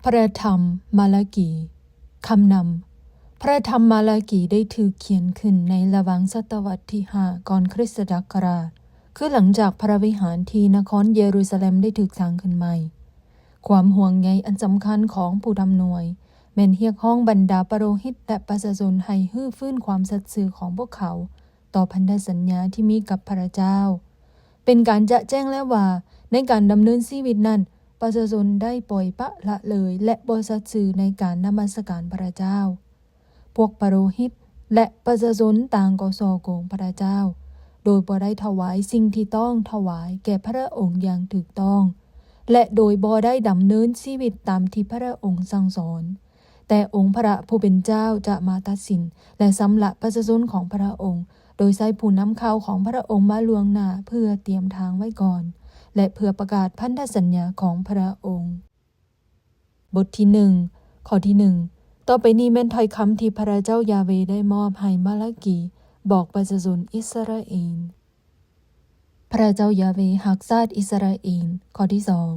ພະທຳມາລາກີ. ຄຳນຳ: ພະທຳມາລາກີໄດ້ຖືກຂຽນຂຶ້ນໃນລະຫວ່າງສະຕະວັດທີຫ້າ ກ່ອນຄຣິສຕະສັກກະລາດ, ຄືຫຼັງຈາກພະວິຫານທີ່ນະຄອນເຢຣູຊາເລັມໄດ້ຖືກສ້າງຂຶ້ນໃໝ່. ຄວາມຫ່ວງໃຍອັນສຳຄັນຂອງຜູ້ນຳໜ່ວຍ ແມ່ນຮຽກຮ້ອງບັນດາປະໂລຫິດ ແລະ ປະຊາຊົນໃຫ້ຮື້ຟື້ນຄວາມສັດຊື່ຂອງພວກເຂົາຕໍ່ພັນທະສັນຍາທີ່ມີກັບພະເຈົ້າ. ເປັນການຈະແຈ້ງແລ້ວວ່າ ໃນການດຳເນີນຊີວິດນັ້ນ, ປະຊາຊົນໄດ້ປ່ອຍປະລະເລີຍ ແລະ ບໍ່ສັດຊື່ໃນການນະມັດສະການພະເຈົ້າ. ພວກປະໂລຫິດ ແລະ ປະຊາຊົນຕ່າງກໍສໍ້ໂກງພະເຈົ້າ, ໂດຍບໍ່ໄດ້ຖວາຍສິ່ງທີ່ຕ້ອງຖວາຍແກ່ພະອົງຢ່າງຖືກຕ້ອງ ແລະ ໂດຍບໍ່ໄດ້ດຳເນີນຊີວິດຕາມທີ່ພະອົງສັ່ງສອນ. ແຕ່ອົງພະຜູ້ເປັນເຈົ້າຈະມາຕັດສິນ ແລະ ຊຳລະປະຊາຊົນຂອງພະອົງ, ໂດຍໃຊ້ຜູ້ນຳຂ່າວຂອງພະອົງມາລ່ວງໜ້າເພື່ອຕຽມທາງໄວ້ກ່ອນ ແລະ ເພື່ອປະກາດພັນທະສັນຍາຂອງພະອົງ. ບົດທີໜຶ່ງ ຂໍ້ທີໜຶ່ງ. ຕໍ່ໄປນີ້ແມ່ນຖ້ອຍຄຳທີ່ພະເຈົ້າຢາເວໄດ້ມອບໃຫ້ມາລາກີບອກປະຊາຊົນອິດສະຣາເອນ. ພະເຈົ້າຢາເວຮັກຊາດອິດສະຣາເອນ. ຂໍ້ທີສອງ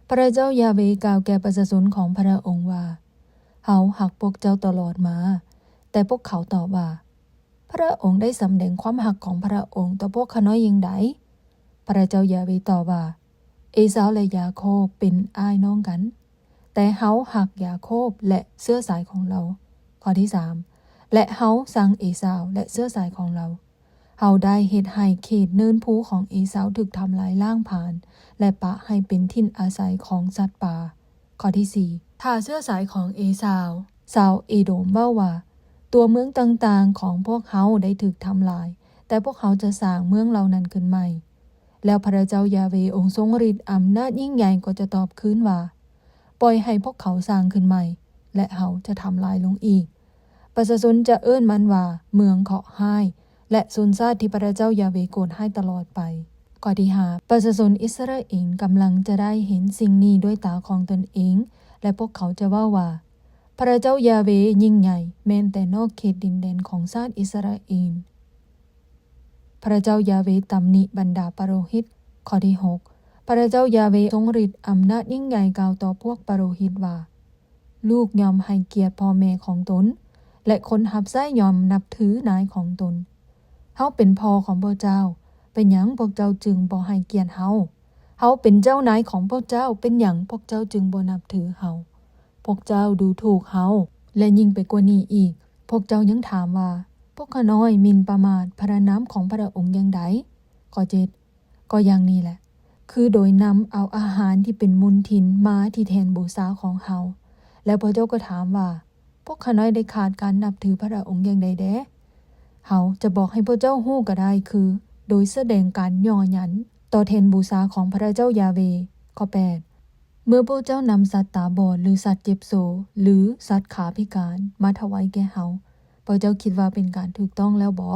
ພະເຈົ້າຢາເວກ່າວແກ່ປະຊາຊົນຂອງພະອົງວ່າ, ເຮົາຮັກພວກເຈົ້າຕະຫຼອດມາ. ແຕ່ພວກເຂົາຕອບວ່າ, ພະອົງໄດ້ສຳແດງຄວາມຮັກຂອງພະອົງຕໍ່ພວກຂ້ານ້ອຍຢ່າງໃດ? ພະເຈົ້າຢາເວຕອບວ່າ, ເອຊາວ ແລະ ຢາໂຄບເປັນອ້າຍນ້ອງກັນ, ແຕ່ເຮົາຮັກຢາໂຄບ ແລະ ເຊື້ອສາຍຂອງລາວ. ຂໍ້ທີສາມ ແລະ ເຮົາຊັງເອຊາວ ແລະ ເຊື້ອສາຍຂອງລາວ. ເຮົາໄດ້ເຮັດໃຫ້ເຂດເນີນພູຂອງເອຊາວຖືກທຳລາຍລ້າງຜານ ແລະ ປະໃຫ້ເປັນຖິ່ນອາໄສຂອງສັດປ່າ. ຂໍ້ທີສີ່ ຖ້າເຊື້ອສາຍຂອງເອຊາວ, ຊາວເອໂດມເວົ້າວ່າ, ຕົວເມືອງຕ່າງໆຂອງພວກເຮົາໄດ້ຖືກທຳລາຍ, ແຕ່ພວກເຮົາຈະສ້າງເມືອງເຫຼົ່ານັ້ນຂຶ້ນໃໝ່. ແລ້ວພະເຈົ້າຢາເວ ອົງຊົງລິດອຳນາດຍິ່ງໃຫຍ່ກໍຈະຕອບຄືນວ່າ, ປ່ອຍໃຫ້ພວກເຂົາສ້າງຂຶ້ນໃໝ່, ແລະ ເຮົາຈະທຳລາຍລົງອີກ. ປະຊາຊົນຈະເອີ້ນມັນວ່າເມືອງເຄາະຮ້າຍ ແລະ ຊົນຊາດທີ່ພະເຈົ້າຢາເວໂກດຮ້າຍຕະຫຼອດໄປ. ຂໍ້ທີຫ້າ ປະຊາຊົນອິດສະຣາເອນກຳລັງຈະໄດ້ເຫັນສິ່ງນີ້ດ້ວຍຕາຂອງຕົນເອງ ແລະ ພວກເຂົາຈະເວົ້າວ່າ, ພະເຈົ້າຢາເວຍິ່ງໃຫຍ່ແມ່ນແຕ່ນອກເຂດດິນແດນຂອງຊາດອິດສະຣາເອນ. ພະເຈົ້າຢາເວຕຳໜິບັນດາປະໂລຫິດ. ຂໍ້ທີຫົກ ພະເຈົ້າຢາເວຊົງລິດອຳນາດຍິ່ງໃຫຍ່ກ່າວຕໍ່ພວກປະໂລຫິດວ່າ, ລູກຍ່ອມໃຫ້ກຽດພໍ່ແມ່ຂອງຕົນ ແລະ ຄົນຮັບໃຊ້ຍ່ອມນັບຖືນາຍຂອງຕົນ. ເຮົາເປັນພໍ່ຂອງພວກເຈົ້າ, ເປັນຫຍັງພວກເຈົ້າຈຶ່ງບໍ່ໃຫ້ກຽດເຮົາ? ເຮົາເປັນເຈົ້ານາຍຂອງພວກເຈົ້າ, ເປັນຫຍັງພວກເຈົ້າຈຶ່ງບໍ່ນັບຖືເຮົາ? ພວກເຈົ້າດູຖູກເຮົາ, ແລະ ຍິ່ງໄປກວ່ານີ້ອີກ, ພວກເຈົ້າຍັງຖາມວ່າ, ພວກຂ້ານ້ອຍໝິ່ນປະໝາດພະນາມຂອງພະອົງຢ່າງໃດ? ຂໍ້ເຈັດ ກໍຢ່າງນີ້ແຫຼະ, ຄືໂດຍນຳເອົາອາຫານທີ່ເປັນມົນທິນມາທີ່ແທ່ນບູຊາຂອງເຮົາ. ແລ້ວພວກເຈົ້າກໍຖາມວ່າ, ພວກຂ້ານ້ອຍໄດ້ຂາດການນັບຖືພະອົງຢ່າງໃດແດ່? ເຮົາຈະບອກໃຫ້ພວກເຈົ້າຮູ້ກໍໄດ້, ຄືໂດຍສະແດງການຍໍ້ຢັນຕໍ່ແທ່ນບູຊາຂອງພະເຈົ້າຢາເວ. ຂໍ້ແປດ ເມື່ອພວກເຈົ້ານຳສັດຕາບອດ ຫຼື ສັດເຈັບໂສ ຫຼື ສັດຂາພິການມາຖວາຍແກ່ເຮົາ, ພວກເຈົ້າຄິດວ່າເປັນການຖືກຕ້ອງແລ້ວບໍ?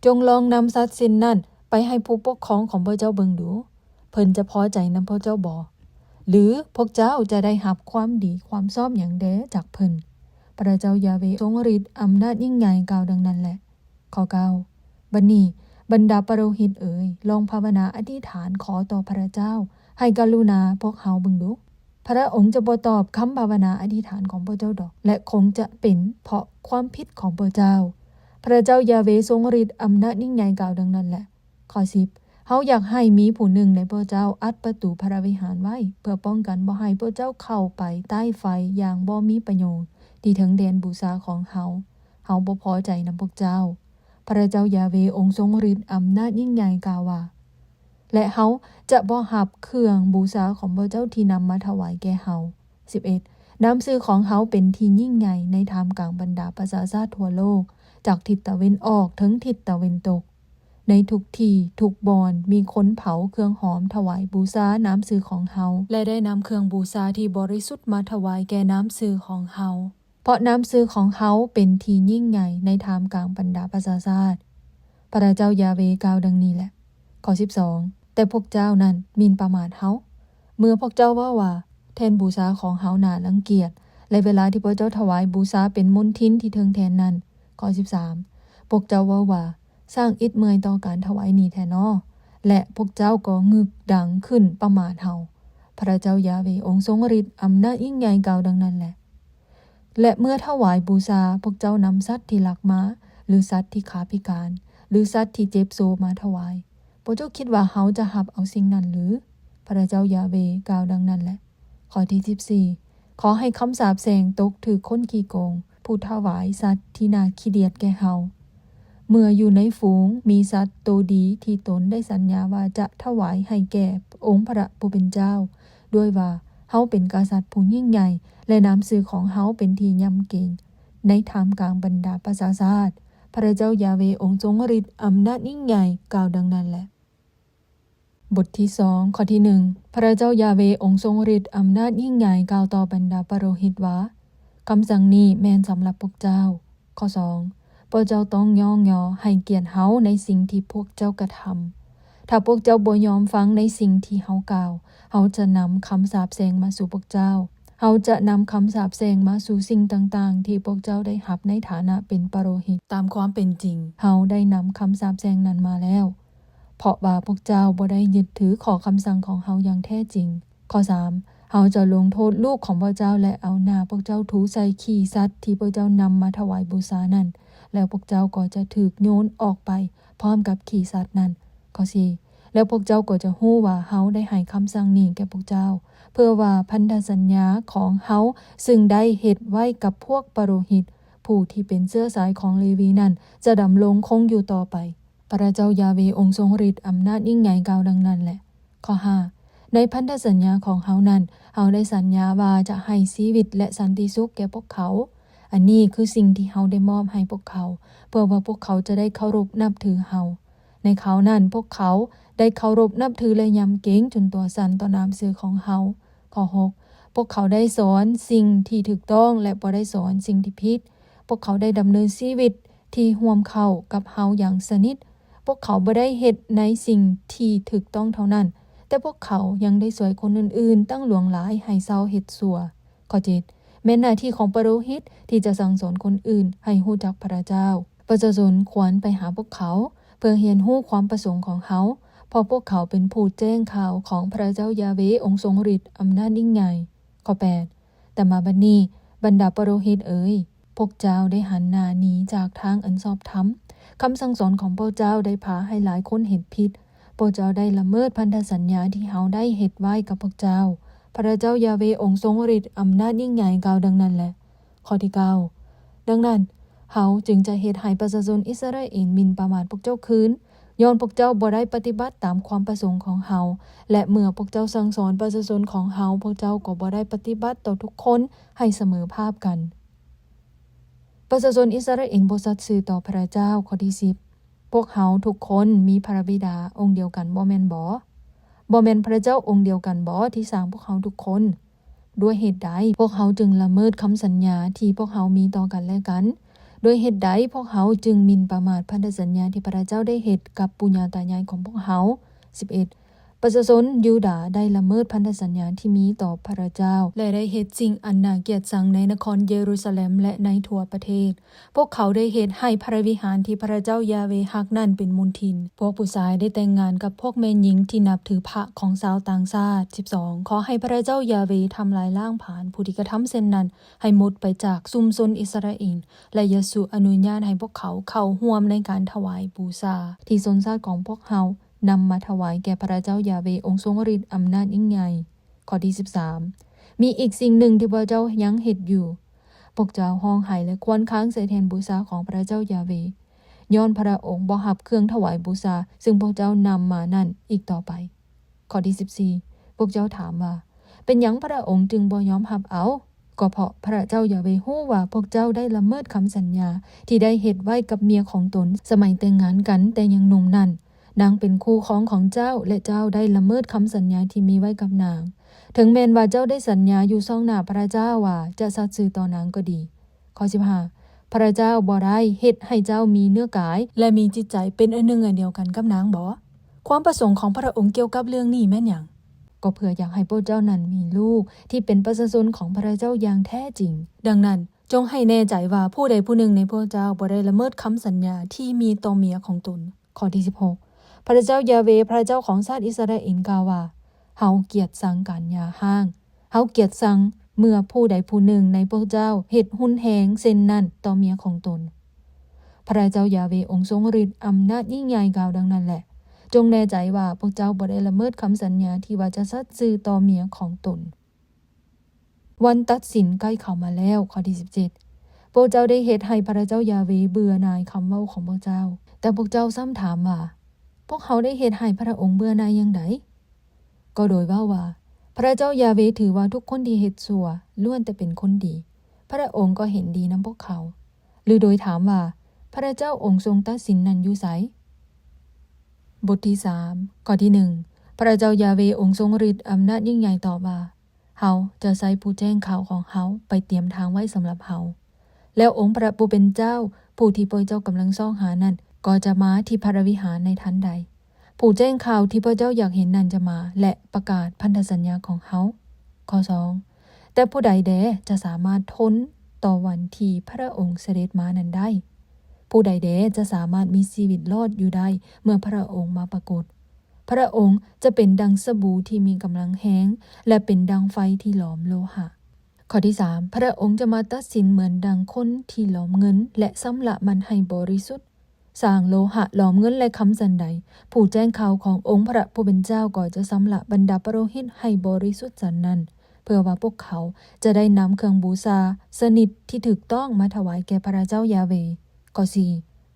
ຈົ່ງລອງນຳສັດເຊັ່ນນັ້ນໄປໃຫ້ຜູ້ປົກຄອງຂອງພວກເຈົ້າເບິ່ງດູ, ເພິ່ນຈະພໍໃຈນຳພວກເຈົ້າບໍ? ຫຼື ພວກເຈົ້າຈະໄດ້ຮັບຄວາມດີຄວາມຊອບຫຍັງແດ່ຈາກເພິ່ນ? ພະເຈົ້າຢາເວຊົງລິດອຳນາດຍິ່ງໃຫຍ່ກ່າວດັ່ງນັ້ນແຫຼະ. ຂໍ້ເກົ້າ ບັດນີ້, ບັນດາປະໂລຫິດເອີຍ, ລອງພາວະນາອະທິຖານຂໍຕໍ່ພະເຈົ້າໃຫ້ກະລຸນາພວກເຮົາເບິ່ງດູ. ພະອົງຈະບໍ່ຕອບຄຳພາວະນາອະທິຖານຂອງພວກເຈົ້າດອກ, ແລະ ຄົງຈະເປັນເພາະຄວາມຜິດຂອງພວກເຈົ້າ. ພະເຈົ້າຢາເວຊົງລິດອຳນາດຍິ່ງໃຫຍ່ກ່າວດັ່ງນັ້ນແຫຼະ. ຂໍ້ສິບ ເຮົາຢາກໃຫ້ມີຜູ້ໜຶ່ງໃນພວກເຈົ້າອັດປະຕູພະວິຫານໄວ້, ເພື່ອປ້ອງກັນບໍ່ໃຫ້ພວກເຈົ້າເຂົ້າໄປໃຕ້ໄຟຢ່າງບໍ່ມີປະໂຫຍດ ທີ່ເທິງແທ່ນບູຊາຂອງເຮົາ. ເຮົາບໍ່ພໍໃຈນຳພວກເຈົ້າ. ພະເຈົ້າຢາເວ ອົງຊົງລິດອຳນາດຍິ່ງໃຫຍ່ກ່າວວ່າ, ແລະ ເຮົາຈະບໍ່ຮັບເຄື່ອງບູຊາຂອງພວກເຈົ້າທີ່ນຳມາຖວາຍແກ່ເຮົາ. ສິບເອັດ ນາມຊື່ຂອງເຮົາເປັນທີ່ຍິ່ງໃຫຍ່ໃນທ່າມກາງບັນດາປະຊາຊາດທົ່ວໂລກ, ຈາກທິດຕາເວັນອອກເຖິງທິດຕາເວັນຕົກ. ໃນທຸກທີ່ທຸກບ່ອນມີຄົນເຜົາເຄື່ອງຫອມຖວາຍບູຊານາມຊື່ຂອງເຮົາ, ແລະ ໄດ້ນຳເຄື່ອງບູຊາທີ່ບໍລິສຸດມາຖວາຍແກ່ນາມຊື່ຂອງເຮົາ, ເພາະນາມຊື່ຂອງເຮົາເປັນທີ່ຍິ່ງໃຫຍ່ໃນທ່າມກາງບັນດາປະຊາຊາດ. ພະເຈົ້າຢາເວກ່າວດັ່ງນີ້ແຫຼະ. ຂໍ້ສິບສອງ ແຕ່ພວກເຈົ້ານັ້ນໝິ່ນປະໝາດເຮົາ, ເມື່ອພວກເຈົ້າເວົ້າວ່າ, ແທ່ນບູຊາຂອງເຮົາໜ້າລັງກຽດ, ແລະ ເວລາທີ່ພວກເຈົ້າຖວາຍບູຊາເປັນມົນທິນທີ່ເທິງແທ່ນນັ້ນ. ຂໍ້ສິບສາມ ພວກເຈົ້າເວົ້າວ່າ, ຊ່າງອິດເມື່ອຍຕໍ່ການຖວາຍນີ້ແທ້ນໍ, ແລະ ພວກເຈົ້າກໍງຶກດັງຂຶ້ນປະໝາດເຮົາ. ພະເຈົ້າຢາເວອົງຊົງລິດອຳນາດຍິ່ງໃຫຍ່ກ່າວດັ່ງນັ້ນແຫຼະ. ແລະເມື່ອຖວາຍບູຊາ, ພວກເຈົ້ານຳສັດທີ່ລັກມາ, ຫຼືສັດທີ່ຂາພິການ, ຫຼືສັດທີ່ເຈັບໂຊມາຖວາຍ. ພວກເຈົ້າຄິດວ່າເຮົາຈະຮັບເອົາສິ່ງນັ້ນຫຼື? ພະເຈົ້າຢາເວກ່າວດັ່ງນັ້ນແຫຼະ. ຂໍ້ທີສິບສີ່ ຂໍໃຫ້ຄຳສາບແຊ່ງຕົກຖືກຄົນຂີ້ໂກງ, ຜູ້ຖວາຍສັດທີ່ໜ້າຂີ້ດຽດແກ່ເຮົາ. ເມື່ອຢູ່ໃນຝູງ, ມີສັດໂຕດີທີ່ຕົນໄດ້ສັນຍາວ່າຈະຖວາຍໃຫ້ແກ່ອົງພະຜູ້ເປັນເຈົ້າ, ດ້ວຍວ່າເຮົາເປັນກະສັດຜູ້ຍິ່ງໃຫຍ່ ແລະນາມຊື່ຂອງເຮົາເປັນທີ່ຍຳເກງໃນທ່າມກາງບັນດາປະຊາຊາດ. ພະເຈົ້າຢາເວອົງຊົງລິດອຳນາດຍິ່ງໃຫຍ່ກ່າວດັ່ງນັ້ນແຫຼະ. ບົດທີສອງ ຂໍ້ທີໜຶ່ງ ພະເຈົ້າຢາເວອົງຊົງລິດອຳນາດຍິ່ງໃຫຍ່ກ່າວຕໍ່ບັນດາປະໂລຫິດວ່າ, ຄຳສັ່ງນີ້ແມ່ນສຳລັບພວກເຈົ້າ. ຂໍ້ສອງ ພວກເຈົ້າຕ້ອງຍ້ອງຍໍໃຫ້ກຽດເຮົາໃນສິ່ງທີ່ພວກເຈົ້າກະທຳ. ຖ້າພວກເຈົ້າບໍ່ຍອມຟັງໃນສິ່ງທີ່ເຮົາກ່າວ, ເຮົາຈະນຳຄຳສາບແຊ່ງມາສູ່ພວກເຈົ້າ. ເຮົາຈະນຳຄຳສາບແຊ່ງມາສູ່ສິ່ງຕ່າງໆທີ່ພວກເຈົ້າໄດ້ຮັບໃນຖານະເປັນປະໂລຫິດ. ຕາມຄວາມເປັນຈິງ, ເຮົາໄດ້ນຳຄຳສາບແຊ່ງນັ້ນມາແລ້ວ, ເພາະວ່າພວກເຈົ້າບໍ່ໄດ້ຍຶດຖືຂໍ້ຄຳສັ່ງຂອງເຮົາຢ່າງແທ້ຈິງ. ຂໍ້ສາມ ເຮົາຈະລົງໂທດລູກຂອງພວກເຈົ້າ ແລະ ເອົາໜ້າພວກເຈົ້າຖູໃສ່ຂີ້ສັດທີ່ພວກເຈົ້ານຳມາຖວາຍບູຊານັ້ນ, ແລ້ວພວກເຈົ້າກໍຈະຖືກໂຍນອອກໄປພ້ອມກັບຂີ້ສັດນັ້ນ. ຂໍ້ສີ່ ແລ້ວພວກເຈົ້າກໍຈະຮູ້ວ່າເຮົາໄດ້ໃຫ້ຄຳສັ່ງນີ້ແກ່ພວກເຈົ້າ, ເພື່ອວ່າພັນທະສັນຍາຂອງເຮົາ ຊຶ່ງໄດ້ເຮັດໄວ້ກັບພວກປະໂລຫິດ ຜູ້ທີ່ເປັນເຊື້ອສາຍຂອງເລວີນັ້ນ ຈະດຳລົງຄົງຢູ່ຕໍ່ໄປ. ພະເຈົ້າຢາເວອົງຊົງລິດອຳນາດຍິ່ງໃຫຍ່ກ່າວດັ່ງນັ້ນແຫຼະ. ຂໍ້ຫ້າ ໃນພັນທະສັນຍາຂອງເຮົານັ້ນ, ເຮົາໄດ້ສັນຍາວ່າຈະໃຫ້ຊີວິດ ແລະ ສັນຕິສຸກແກ່ພວກເຂົາ. ອັນນີ້ຄືສິ່ງທີ່ເຮົາໄດ້ມອບໃຫ້ພວກເຂົາ, ເພື່ອວ່າພວກເຂົາຈະໄດ້ເຄົາລົບນັບຖືເຮົາ. ໃນຄາວນັ້ນ, ພວກເຂົາໄດ້ເຄົາລົບນັບຖື ແລະ ຍຳເກງຈົນຕົວສັ່ນຕໍ່ນາມຊື່ຂອງເຮົາ. ຂໍ້ຫົກ ພວກເຂົາໄດ້ສອນສິ່ງທີ່ຖືກຕ້ອງ ແລະ ບໍ່ໄດ້ສອນສິ່ງທີ່ຜິດ. ພວກເຂົາໄດ້ດຳເນີນຊີວິດທີ່ຮ່ວມເຂົ້າກັບເຮົາຢ່າງສະໜິດ. ພວກເຂົາບໍ່ໄດ້ເຮັດໃນສິ່ງທີ່ຖືກຕ້ອງເທົ່ານັ້ນ, ແຕ່ພວກເຂົາຍັງໄດ້ຊ່ວຍຄົນອື່ນໆຕັ້ງຫຼວງຫຼາຍໃຫ້ເຊົາເຮັດຊົ່ວ. ຂໍ້ເຈັດ ແມ່ນໜ້າທີ່ຂອງປະໂລຫິດທີ່ຈະສັ່ງສອນຄົນອື່ນໃຫ້ຮູ້ຈັກພະເຈົ້າ. ປະຊາຊົນຄວນໄປຫາພວກເຂົາ ເພື່ອຮຽນຮູ້ຄວາມປະສົງຂອງເຮົາ, ເພາະພວກເຂົາເປັນຜູ້ແຈ້ງຂ່າວຂອງພະເຈົ້າຢາເວອົງຊົງລິດອຳນາດຍິ່ງໃຫຍ່. ຂໍ້ແປດ ແຕ່ມາບັດນີ້, ບັນດາປະໂລຫິດເອີຍ, ພວກເຈົ້າໄດ້ຫັນໜ້າໜີຈາກທາງອັນຊອບທຳ. ຄຳສັ່ງສອນຂອງພວກເຈົ້າໄດ້ພາໃຫ້ຫຼາຍຄົນເຮັດຜິດ. ພວກເຈົ້າໄດ້ລະເມີດພັນທະສັນຍາທີ່ເຮົາໄດ້ເຮັດໄວ້ກັບພວກເຈົ້າ. ພະເຈົ້າຢາເວອົງຊົງລິດອຳນາດຍິ່ງໃຫຍ່ກ່າວດັ່ງນັ້ນແຫຼະ. ຂໍ້ທີເກົ້າ ດັ່ງນັ້ນ, ເຮົາຈຶ່ງຈະເຮັດໃຫ້ປະຊາຊົນອິດສະຣາເອນໝິ່ນປະໝາດພວກເຈົ້າຄືນ, ຍ້ອນພວກເຈົ້າບໍ່ໄດ້ປະຕິບັດຕາມຄວາມປະສົງຂອງເຮົາ, ແລະ ເມື່ອພວກເຈົ້າສັ່ງສອນປະຊາຊົນຂອງເຮົາ, ພວກເຈົ້າກໍບໍ່ໄດ້ປະຕິບັດຕໍ່ທຸກຄົນໃຫ້ສະເໝີພາບກັນ. ປະຊາຊົນອິດສະຣາເອນບໍ່ສັດຊື່ຕໍ່ພະເຈົ້າ. ຂໍ້ທີສິບ ພວກເຮົາທຸກຄົນມີພະບິດາອົງດຽວກັນບໍ່ແມ່ນບໍ? ບໍ່ແມ່ນພະເຈົ້າອົງດຽວກັນບໍທີ່ສ້າງພວກເຮົາທຸກຄົນ? ດ້ວຍເຫດໃດພວກເຮົາຈຶ່ງລະເມີດຄຳສັນຍາທີ່ພວກເຮົາມີຕໍ່ກັນແລະກັນ? ດ້ວຍເຫດໃດພວກເຮົາຈຶ່ງໝິ່ນປະໝາດພັນທະສັນຍາທີ່ພະເຈົ້າໄດ້ເຮັດກັບປູ່ຍ່າຕາຍາຍຂອງພວກເຮົາ? ສິບເອັດ ປະຊາຊົນຢູດາໄດ້ລະເມີດພັນທະສັນຍາທີ່ມີຕໍ່ພະເຈົ້າ ແລະ ໄດ້ເຮັດສິ່ງອັນໜ້າກຽດຊັງໃນນະຄອນເຢຣູຊາເລັມ ແລະ ໃນທົ່ວປະເທດ. ພວກເຂົາໄດ້ເຮັດໃຫ້ພະວິຫານທີ່ພະເຈົ້າຢາເວຮັກນັ້ນເປັນມູນທິນ. ພວກຜູ້ຊາຍໄດ້ແຕ່ງງານກັບພວກແມ່ຍິງທີ່ນັບຖືພະຂອງຊາວຕ່າງຊາດ. ສິບສອງ ຂໍໃຫ້ພະເຈົ້າຢາເວທຳລາຍລ້າງຜານຜູ້ທີ່ກະທຳເຊັ່ນນັ້ນໃຫ້ໝົດໄປຈາກຊຸມຊົນອິດສະຣາເອນ ແລະ ຢ່າສູ່ອະນຸຍາດໃຫ້ພວກເຂົາເຂົ້າຮ່ວມໃນການຖວາຍບູຊາທີ່ຊົນຊາດຂອງພວກເຮົານຳມາຖວາຍແກ່ພະເຈົ້າຢາເວອົງຊົງລິດອຳນາດຍິ່ງໃຫຍ່. ຂໍ້ທີສິບສາມ ມີອີກສິ່ງໜຶ່ງທີ່ພວກເຈົ້າຍັງເຮັດຢູ່. ພວກເຈົ້າຮ້ອງໄຫ້ ແລະ ຄວນຄາງໃສ່ແທ່ນບູຊາຂອງພະເຈົ້າຢາເວ, ຍ້ອນພະອົງບໍ່ຮັບເຄື່ອງຖວາຍບູຊາ ຊຶ່ງພວກເຈົ້ານຳມານັ້ນອີກຕໍ່ໄປ. ຂໍ້ທີສິບສີ່ ພວກເຈົ້າຖາມວ່າ, ເປັນຫຍັງພະອົງຈຶ່ງບໍ່ຍອມຮັບເອົາ? ກໍເພາະພະເຈົ້າຢາເວຮູ້ວ່າພວກເຈົ້າໄດ້ລະເມີດຄຳສັນຍາທີ່ໄດ້ເຮັດໄວ້ກັບເມຍຂອງຕົນສະໄໝແຕ່ງງານກັນແຕ່ຍັງໜຸ່ມນັ້ນ. ນາງເປັນຄູ່ຄອງຂອງເຈົ້າ ແລະ ເຈົ້າໄດ້ລະເມີດຄຳສັນຍາທີ່ມີໄວ້ກັບນາງ. ເຖິງແມ່ນວ່າເຈົ້າໄດ້ສັນຍາຢູ່ຊອງໜ້າພະເຈົ້າວ່າຈະສັດຊື່ຕໍ່ນາງກໍດີ. ຂໍ້ສິບຫ້າ ພະເຈົ້າບໍ່ໄດ້ເຮັດໃຫ້ເຈົ້າມີເນື້ອກາຍ ແລະ ມີຈິດໃຈເປັນອັນໜຶ່ງອັນດຽວກັນກັບນາງບໍ? ຄວາມປະສົງຂອງພະອົງກ່ຽວກັບເລື່ອງນີ້ແມ່ນຫຍັງ? ກໍເພື່ອຢາກໃຫ້ພວກເຈົ້ານັ້ນມີລູກທີ່ເປັນປະຊາຊົນຂອງພະເຈົ້າຢ່າງແທ້ຈິງ. ດັ່ງນັ້ນ, ຈົ່ງໃຫ້ແນ່ໃຈວ່າຜູ້ໃດຜູ້ໜຶ່ງໃນພວກເຈົ້າບໍ່ໄດ້ລະເມີດຄຳສັນຍາທີ່ມີຕໍ່ເມຍຂອງຕົນ. ຂໍ້ທີສິບຫົກ ພະເຈົ້າຢາເວ ພະເຈົ້າຂອງຊາດອິດສະຣາເອນກ່າວວ່າ, ເຮົາກຽດຊັງການຢ່າຮ້າງ. ເຮົາກຽດຊັງເມື່ອຜູ້ໃດຜູ້ໜຶ່ງໃນພວກເຈົ້າເຮັດຮຸນແຮງເຊັ່ນນັ້ນຕໍ່ເມຍຂອງຕົນ. ພະເຈົ້າຢາເວອົງຊົງລິດອຳນາດຍິ່ງໃຫຍ່ກ່າວດັ່ງນັ້ນແຫຼະ. ຈົ່ງແນ່ໃຈວ່າພວກເຈົ້າບໍ່ໄດ້ລະເມີດຄຳສັນຍາທີ່ວ່າຈະສັດຊື່ຕໍ່ເມຍຂອງຕົນ. ວັນຕັດສິນໃກ້ເຂົ້າມາແລ້ວ. ຂໍ້ທີສິບເຈັດ ພວກເຈົ້າໄດ້ເຮັດໃຫ້ພະເຈົ້າຢາເວເບື່ອໜ່າຍຄຳເວົ້າຂອງພວກເຈົ້າ. ແຕ່ພວກເຈົ້າຊ້ຳຖາມວ່າ, ພວກເຮົາໄດ້ເຮັດໃຫ້ພະອົງເບື່ອໜ່າຍຢ່າງໃດ? ກໍໂດຍເວົ້າວ່າ, ພະເຈົ້າຢາເວຖືວ່າທຸກຄົນທີ່ເຮັດຊົ່ວລ້ວນແຕ່ເປັນຄົນດີ, ພະອົງກໍເຫັນດີນຳພວກເຂົາ. ຫຼືໂດຍຖາມວ່າ, ພະເຈົ້າອົງຊົງຕັດສິນນັ້ນຢູ່ໃສ? ບົດທີສາມ ຂໍ້ທີໜຶ່ງ ພະເຈົ້າຢາເວອົງຊົງລິດອຳນາດຍິ່ງໃຫຍ່ຕອບວ່າ, ເຮົາຈະໃຊ້ຜູ້ແຈ້ງຂ່າວຂອງເຮົາໄປຕຽມທາງໄວ້ສຳລັບເຮົາ. ແລ້ວອົງພະຜູ້ເປັນເຈົ້າ, ຜູ້ທີ່ພວກເຈົ້າກຳລັງຊອກຫານັ້ນ, ກໍຈະມາທີ່ພະວິຫານໃນທັນໃດ. ຜູ້ແຈ້ງຂ່າວທີ່ພວກເຈົ້າຢາກເຫັນນັ້ນຈະມາ ແລະ ປະກາດພັນທະສັນຍາຂອງເຮົາ. ຂໍ້ສອງ ແຕ່ຜູ້ໃດແດ່ຈະສາມາດທົນຕໍ່ວັນທີ່ພະອົງສະເດັດມານັ້ນໄດ້? ຜູ້ໃດແດ່ຈະສາມາດມີຊີວິດລອດຢູ່ໄດ້ເມື່ອພະອົງມາປາກົດ? ພະອົງຈະເປັນດັ່ງສະບູທີ່ມີກຳລັງແຮງ ແລະ ເປັນດັ່ງໄຟທີ່ຫຼອມໂລຫະ. ຂໍ້ທີສາມ ພະອົງຈະມາຕັດສິນເໝືອນດັ່ງຄົນທີ່ຫຼອມເງິນ ແລະ ຊຳລະມັນໃຫ້ບໍລິສຸດ. ຊ່າງໂລຫະຫຼອມເງິນ ແລະ ຄຳສັນໃດ, ຜູ້ແຈ້ງຂ່າວຂອງອົງພະຜູ້ເປັນເຈົ້າກໍຈະຊຳລະບັນດາປະໂລຫິດໃຫ້ບໍລິສຸດສັນນັ້ນ, ເພື່ອວ່າພວກເຂົາຈະໄດ້ນຳເຄື່ອງບູຊາຊະນິດທີ່ຖືກຕ້ອງມາຖວາຍແກ່ພະເຈົ້າຢາເວ. ຂໍ້ສີ່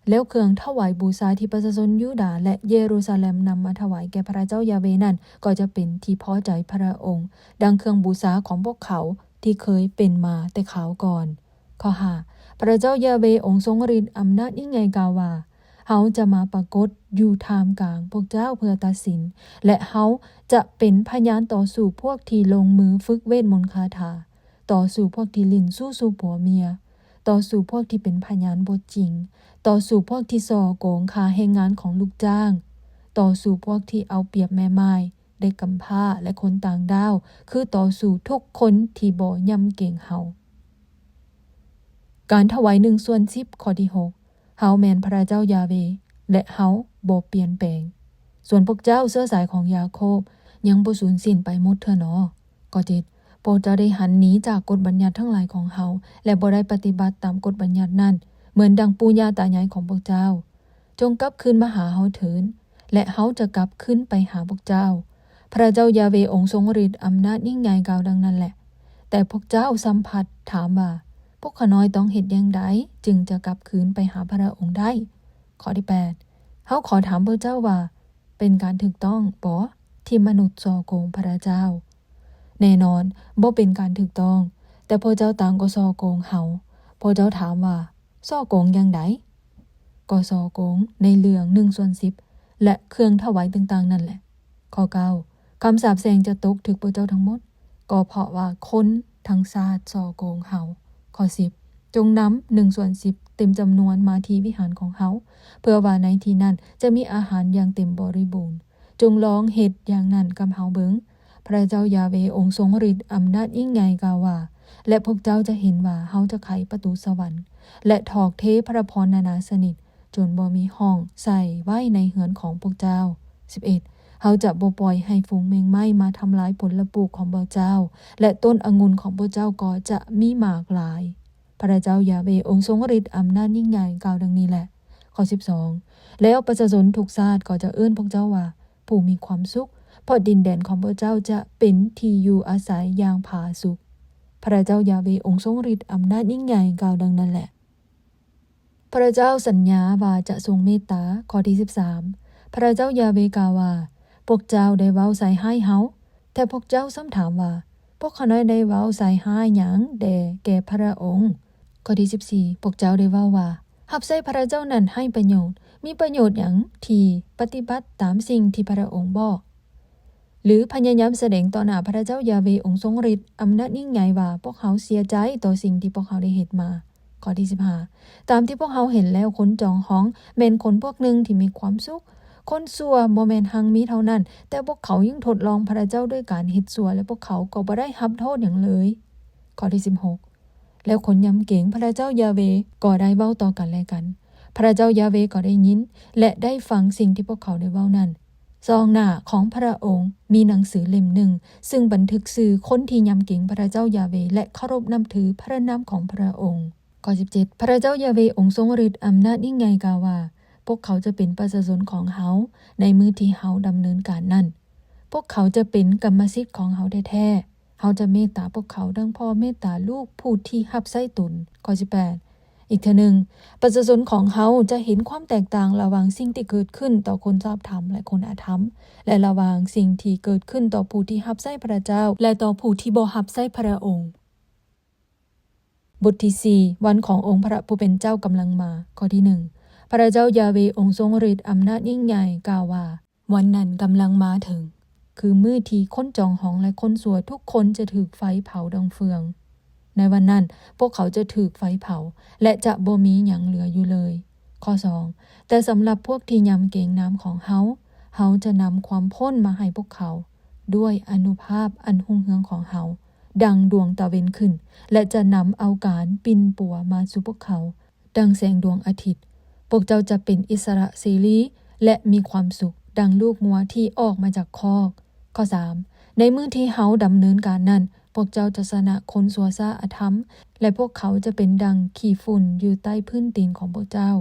ແລ້ວເຄື່ອງຖວາຍບູຊາທີ່ປະຊາຊົນຢູດາ ແລະ ເຢຣູຊາແລັມນຳມາຖວາຍແກ່ພະເຈົ້າຢາເວນັ້ນ ກໍຈະເປັນທີ່ພໍໃຈພະອົງ, ດັ່ງເຄື່ອງບູຊາຂອງພວກເຂົາທີ່ເຄີຍເປັນມາແຕ່ຄາວກ່ອນ. ຂໍ້ຫ້າ ພະເຈົ້າຢາເວອົງຊົງລິດອຳນາດຍິ່ງໃຫຍ່ກ່າວວ່າ, ເຮົາຈະມາປາກົດຢູ່ທ່າມກາງພວກເຈົ້າເພື່ອຕັດສິນ, ແລະ ເຮົາຈະເປັນພະຍານຕໍ່ສູ້ພວກທີ່ລົງມືຝຶກເວດມົນຄາຖາ, ຕໍ່ສູ້ພວກທີ່ຫຼິ້ນຊູ້ສູ່ຜົວເມຍ, ຕໍ່ສູ້ພວກທີ່ເປັນພະຍານບໍ່ຈິງ, ຕໍ່ສູ້ພວກທີ່ສໍ້ໂກງຄ່າແຮງງານຂອງລູກຈ້າງ, ຕໍ່ສູ້ພວກທີ່ເອົາປຽບແມ່ໝ້າຍ, ເດັກກຳພ້າ ແລະ ຄົນຕ່າງດ້າວ, ຄືຕໍ່ສູ້ທຸກຄົນທີ່ບໍ່ຍຳເກງເຮົາ. ການຖວາຍໜຶ່ງສ່ວນສິບ ຂໍ້ທີຫົກ ເຮົາແມ່ນພະເຈົ້າຢາເວ ແລະ ເຮົາບໍ່ປ່ຽນແປງ. ສ່ວນພວກເຈົ້າເຊື້ອສາຍຂອງຢາໂຄບຍັງບໍ່ສູນສິ້ນໄປໝົດເທື່ອໜໍ? ຂໍ້ເຈັດ ພວກເຈົ້າໄດ້ຫັນໜີຈາກກົດບັນຍັດທັງຫຼາຍຂອງເຮົາ ແລະ ບໍ່ໄດ້ປະຕິບັດຕາມກົດບັນຍັດນັ້ນ ເໝືອນດັ່ງປູ່ຍ່າຕາຍາຍຂອງພວກເຈົ້າ. ຈົ່ງກັບຄືນມາຫາເຮົາເທີ້ນ ແລະ ເຮົາຈະກັບຄືນໄປຫາພວກເຈົ້າ. ພະເຈົ້າຢາເວອົງຊົງລິດອຳນາດຍິ່ງໃຫຍ່ກ່າວດັ່ງນັ້ນແຫຼະ. ແຕ່ພວກເຈົ້າຊ້ຳພັດຖາມວ່າ, ພວກຂ້ານ້ອຍຕ້ອງເຮັດຢ່າງໃດຈຶ່ງຈະກັບຄືນໄປຫາພະອົງໄດ້? ຂໍ້ທີແປດ ເຮົາຂໍຖາມພວກເຈົ້າວ່າ, ເປັນການຖືກຕ້ອງບໍທີ່ມະນຸດສໍ້ໂກງພະເຈົ້າ? ແນ່ນອນ, ບໍ່ເປັນການຖືກຕ້ອງ, ແຕ່ພວກເຈົ້າຕ່າງກໍສໍ້ໂກງເຮົາ. ພວກເຈົ້າຖາມວ່າ, ສໍ້ໂກງຢ່າງໃດ? ກໍສໍ້ໂກງໃນເລື່ອງໜຶ່ງສ່ວນສິບ ແລະ ເຄື່ອງຖວາຍຕ່າງໆນັ້ນແຫຼະ. ຂໍ້ເກົ້າ ຄຳສາບແຊ່ງຈະຕົກຖືກພວກເຈົ້າທັງໝົດ, ກໍເພາະວ່າຄົນທັງຊາດສໍ້ໂກງເຮົາ. ຂໍ້ສິບ ຈົ່ງນຳໜຶ່ງສ່ວນສິບເຕັມຈຳນວນມາທີ່ວິຫານຂອງເຮົາ, ເພື່ອວ່າໃນທີ່ນັ້ນຈະມີອາຫານຢ່າງເຕັມບໍລິບູນ. ຈົ່ງລອງເຮັດຢ່າງນັ້ນກັບເຮົາເບິ່ງ. ພະເຈົ້າຢາເວອົງຊົງລິດອຳນາດຍິ່ງໃຫຍ່ກ່າວວ່າ, ແລະ ພວກເຈົ້າຈະເຫັນວ່າເຮົາຈະໄຂປະຕູສະຫວັນ ແລະ ຖອກເທພະລະພອນນານາຊະນິດ, ຈົນບໍ່ມີຮ່ອງໃສ່ໄວ້ໃນເຮືອນຂອງພວກເຈົ້າ. ສິບເອັດ ເຮົາຈະບໍ່ປ່ອຍໃຫ້ຝູງແມງໄມ້ມາທຳລາຍຜົນລະປູກຂອງພວກເຈົ້າ, ແລະ ຕົ້ນອະງຸ່ນຂອງພວກເຈົ້າກໍຈະມີໝາກຫຼາຍ. ພະເຈົ້າຢາເວອົງຊົງລິດອຳນາດຍິ່ງໃຫຍ່ກ່າວດັ່ງນີ້ແຫຼະ. ຂໍ້ສິບສອງ ແລ້ວປະຊາຊົນທຸກຊາດກໍຈະເອີ້ນພວກເຈົ້າວ່າ ຜູ້ມີຄວາມສຸກ, ເພາະດິນແດນຂອງພວກເຈົ້າຈະເປັນທີ່ຢູ່ອາໄສຢ່າງຜາສຸກ. ພະເຈົ້າຢາເວອົງຊົງລິດອຳນາດຍິ່ງໃຫຍ່ກ່າວດັ່ງນັ້ນແຫຼະ. ພະເຈົ້າສັນຍາວ່າຈະຊົງເມດຕາ. ຂໍ້ທີສິບສາມ ພະເຈົ້າຢາເວກ່າວວ່າ, ພວກເຈົ້າໄດ້ເວົ້າໃສ່ຮ້າຍເຮົາ, ແຕ່ພວກເຈົ້າຊ້ຳຖາມວ່າ, ພວກຂ້ານ້ອຍໄດ້ເວົ້າໃສ່ຮ້າຍຫຍັງແດ່ແກ່ພະອົງ? ຂໍ້ທີສິບສີ່ ພວກເຈົ້າໄດ້ເວົ້າວ່າ, ຮັບໃຊ້ພະເຈົ້ານັ້ນໄຮ້ປະໂຫຍດ, ມີປະໂຫຍດຫຍັງທີ່ປະຕິບັດຕາມສິ່ງທີ່ພະອົງບອກ? ຫຼື ພະຍາຍາມສະແດງຕໍ່ໜ້າພະເຈົ້າຢາເວອົງຊົງລິດອຳນາດຍິ່ງໃຫຍ່ວ່າ ພວກເຮົາເສຍໃຈຕໍ່ສິ່ງທີ່ພວກເຮົາໄດ້ເຮັດມາ. ຂໍ້ທີສິບຫ້າ ຕາມທີ່ພວກເຮົາເຫັນແລ້ວ, ຄົນຈອງຫ້ອງແມ່ນຄົນພວກໜຶ່ງທີ່ມີຄວາມສຸກ. ຄົນຊົ່ວບໍ່ແມ່ນຮັ່ງມີເທົ່ານັ້ນ, ແຕ່ພວກເຂົາຍັງທົດລອງພະເຈົ້າດ້ວຍການເຮັດຊົ່ວ, ແລະ ພວກເຂົາກໍບໍ່ໄດ້ຮັບໂທດຫຍັງເລີຍ. ຂໍ້ທີສິບຫົກ ແລ້ວຄົນຍຳເກງພະເຈົ້າຢາເວກໍໄດ້ເວົ້າຕໍ່ກັນແລະກັນ. ພະເຈົ້າຢາເວກໍໄດ້ຍິນ ແລະ ໄດ້ຟັງສິ່ງທີ່ພວກເຂົາໄດ້ເວົ້ານັ້ນ. ຊອງໜ້າຂອງພະອົງມີໜັງສືເຫຼັ້ມໜຶ່ງ ຊຶ່ງບັນທຶກຊື່ຄົນທີ່ຍຳເກງພະເຈົ້າຢາເວ ແລະ ເຄົາລົບນັບຖືພະນາມຂອງພະອົງ. ຂໍ້ສິບເຈັດ ພະເຈົ້າຢາເວອົງຊົງລິດອຳນາດຍິ່ງໃຫຍ່ກ່າວວ່າ, ພວກເຂົາຈະເປັນປະຊາຊົນຂອງເຮົາໃນມື້ທີ່ເຮົາດຳເນີນການນັ້ນ. ພວກເຂົາຈະເປັນກຳມະສິດຂອງເຮົາແທ້ໆ. ເຮົາຈະເມດຕາພວກເຂົາດັ່ງພໍ່ເມດຕາລູກຜູ້ທີ່ຮັບໃຊ້ຕົນ. ຂໍ້ສິບແປດ ອີກເທື່ອໜຶ່ງ, ປະຊາຊົນຂອງເຮົາຈະເຫັນຄວາມແຕກຕ່າງລະຫວ່າງສິ່ງທີ່ເກີດຂຶ້ນຕໍ່ຄົນຊອບທຳ ແລະ ຄົນອະທຳ, ແລະ ລະຫວ່າງສິ່ງທີ່ເກີດຂຶ້ນຕໍ່ຜູ້ທີ່ຮັບໃຊ້ພະເຈົ້າ ແລະ ຕໍ່ຜູ້ທີ່ບໍ່ຮັບໃຊ້ພະອົງ. ບົດທີສີ່ ວັນຂອງອົງພະຜູ້ເປັນເຈົ້າກຳລັງມາ. ຂໍ້ທີໜຶ່ງ ພະເຈົ້າຢາເວອົງຊົງລິດອຳນາດຍິ່ງໃຫຍ່ກ່າວວ່າ, ວັນນັ້ນກຳລັງມາເຖິງ, ຄືມື້ທີ່ຄົນຈອງຫອງ ແລະ ຄົນຊົ່ວທຸກຄົນຈະຖືກໄຟເຜົາດັງເຟືອງ. ໃນວັນນັ້ນ, ພວກເຂົາຈະຖືກໄຟເຜົາ ແລະ ຈະບໍ່ມີຫຍັງເຫຼືອຢູ່ເລີຍ. ຂໍ້ສອງ ແຕ່ສຳລັບພວກທີ່ຍຳເກງນາມຂອງເຮົາ, ເຮົາຈະນຳຄວາມພົ້ນມາໃຫ້ພວກເຂົາ ດ້ວຍອານຸພາບອັນຮຸ່ງເຮືອງຂອງເຮົາ, ດັ່ງດວງຕາເວັນຂຶ້ນ, ແລະ ຈະນຳເອົາການປິ່ນປົວມາສູ່ພວກເຂົາ, ດັ່ງແສງດວງອາທິດ. ພວກເຈົ້າຈະເປັນອິດສະຫຼະເສລີ ແລະ ມີຄວາມສຸກ, ດັ່ງລູກງົວທີ່ອອກມາຈາກຄອກ. ຂໍ້ສາມ ໃນມື້ທີ່ເຮົາດຳເນີນການນັ້ນ, ພວກເຈົ້າຈະຊະນະຄົນຊົ່ວຊ້າອະທຳ, ແລະ ພວກເຂົາຈະເປັນດັ່ງຂີ້ຝຸ່ນຢູ່ໃຕ້ພື້ນຕີນຂອງພວກເຈົ້າ.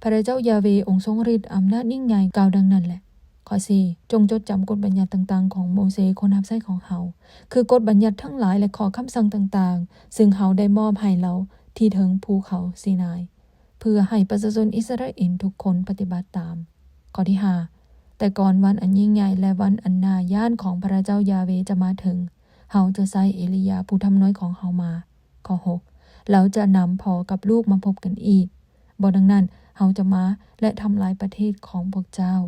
ພະເຈົ້າຢາເວອົງຊົງລິດອຳນາດຍິ່ງໃຫຍ່ກ່າວດັ່ງນັ້ນແຫຼະ. ຂໍ້ສີ່ ຈົ່ງຈົດຈຳກົດບັນຍັດຕ່າງໆຂອງໂມເຊຄົນຮັບໃຊ້ຂອງເຮົາ, ຄືກົດບັນຍັດທັງຫຼາຍ ແລະ ຂໍ້ຄຳສັ່ງຕ່າງໆ, ຊຶ່ງເຮົາໄດ້ມອບໃຫ້ລາວທີ່ເທິງພູເຂົາຊີນາຍ, ເພື່ອໃຫ້ປະຊາຊົນອິດສະຣາເອນທຸກຄົນປະຕິບັດຕາມ. ຂໍ້ທີຫ້າ ແຕ່ກ່ອນວັນອັນຍິ່ງໃຫຍ່ ແລະ ວັນອັນໜ້າຢ້ານຂອງພະເຈົ້າຢາເວຈະມາເຖິງ, ເຮົາຈະໃຊ້ເອລີຢາຜູ້ທຳນວຍຂອງເຮົາມາ. ຂໍ້ຫົກ ລາວຈະນຳພໍ່ກັບລູກມາພົບກັນອີກ. ບໍ່ດັ່ງນັ້ນ, ເຮົາຈະມາ ແລະ ທຳລາຍປະເທດຂອງພວກເຈົ້າ.